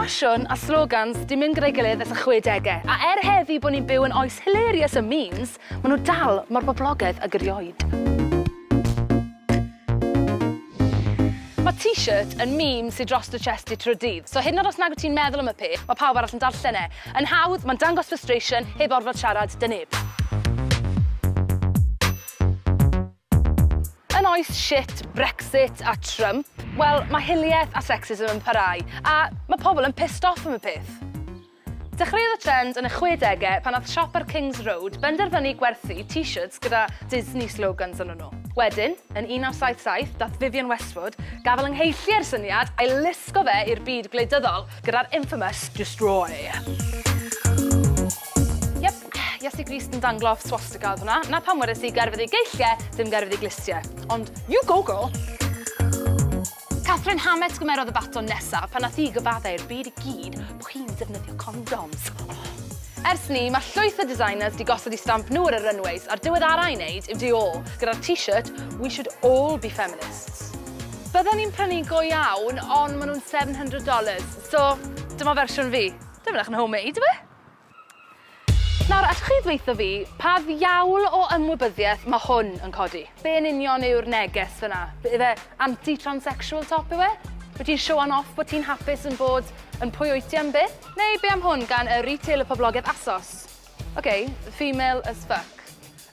ffasiwn a slogans 'di mynd gyda'i gilydd ers y chwedege, a er heddi bod ni'n byw yn oes hilarious y memes, maen nhw dal mor boblogaidd ag erioed. Mae t-shirt yn meme sydd dros dy chest di trwy'r dydd, so hyd yn oed os nag wyt ti'n meddwl am y peth, mae pawb arall yn darllen e. Yn hawdd, mae'n dangos frustration heb orfod siarad 'da neb. Yn oes shit Brexit a Trump, wel, mae hiliaeth a sexism yn parhau, a mae pobl yn pissed off am y peth. Dechreuodd y trend yn y chwedegau pan nath siop ar Kings Road benderfynu gwerthu t-shirts gyda Disney slogans arnyn nhw. Wedyn, yn 1977, dath Vivienne Westwood gafael yng ngheilliau'r syniad a'i lusgo fe i'r byd gwleidyddol gyda'r infamous Destroy. Yep, Iesu Grist yn danglo off swastika oedd hwnna. 'Na pam wedes i gerfydd i geilliau, ddim gerfydd i glustiau. Ond you go girl! Katharine Hamnett gymerodd y baton nesaf pan nath hi gyfadde i'r byd i gyd bo hi'n defnyddio condoms. Ers 'ny, mae llwyth o designers 'di gosod 'u stamp nhw ar y runways a'r diweddara i wneud yw Dior gyda'r t-shirt We should all be feminists. Bydden i'n prynu go iawn ond maen nhw'n $700 so dyma fersiwn fi. Dim edrych yn homemade yw e? Nawr, allwch chi ddweutho fi, pa ddiawl o ymwybyddiaeth mae hwn yn codi? Be yn union yw'r neges fyna? Ife anti-transsexual top yw e? Wyt ti'n showan off bod ti'n hapus yn bod yn pwy wyt ti am byth? Neu be am hwn gan y retailer poblogaidd ASOS? Ok, female as fuck.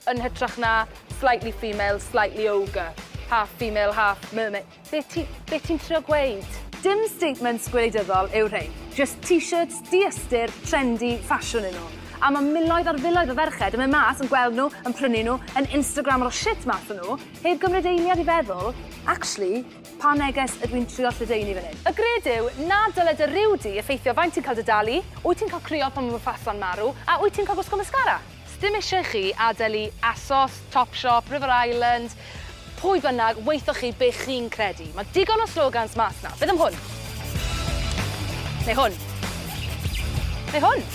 Yn hytrach na slightly female, slightly ogre. Half female, half mermaid. Be ti, be ti'n trio gweud? Dim statements gwleidyddol yw rhein. Jyst t-shirts di-ystyr, trendy, ffasiwn y'n nhw. A mae miloedd ar filoedd o ferched yn mynd mas yn gweld nhw, yn prynu nhw, yn Instagramo'r shit mas o nhw, heb gymryd eiliad i feddwl, actually, pa neges ydw i'n trio lledaenu fan hyn? Y gred yw na dyle dy ryw di effeithio faint ti'n cael dy dalu, wyt ti'n cael crio pan mae Mufasa'n marw, a wyt ti'n cael gwisgo mascara. Sdim eisiau i chi adael i Asos, Topshop, River Island, pwy bynnag, weuthoch chi be chi'n credu. Mae digon o slogans mas 'na. Beth am hwn? Neu hwn? Neu hwn?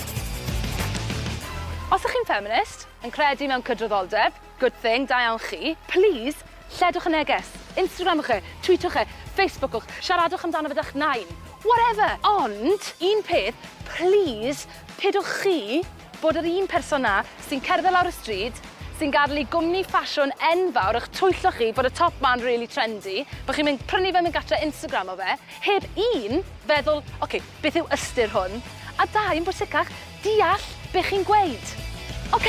Os ych chi'n feminist, yn credu mewn cydraddoldeb, good thing, da iawn chi, plîs, lledwch y neges. Instagramwch e, tweetwch e, Facebookwch, siaradwch amdano fe 'da'ch nain. Whatever! Ond, un peth, plîs, pidwch chi Bod yr un person 'na sy'n cerdded lawr y stryd, sy'n gadael i gwmni ffasiwn enfawr eich twyllo chi bod y top 'ma'n rili trendy, bod chi'n mynd prynu fe, mynd gatre, Instagramo fe, heb un, feddwl, ok, beth yw ystyr hwn? A dau, yn bwysicach, deall be chi'n gweud. Ok?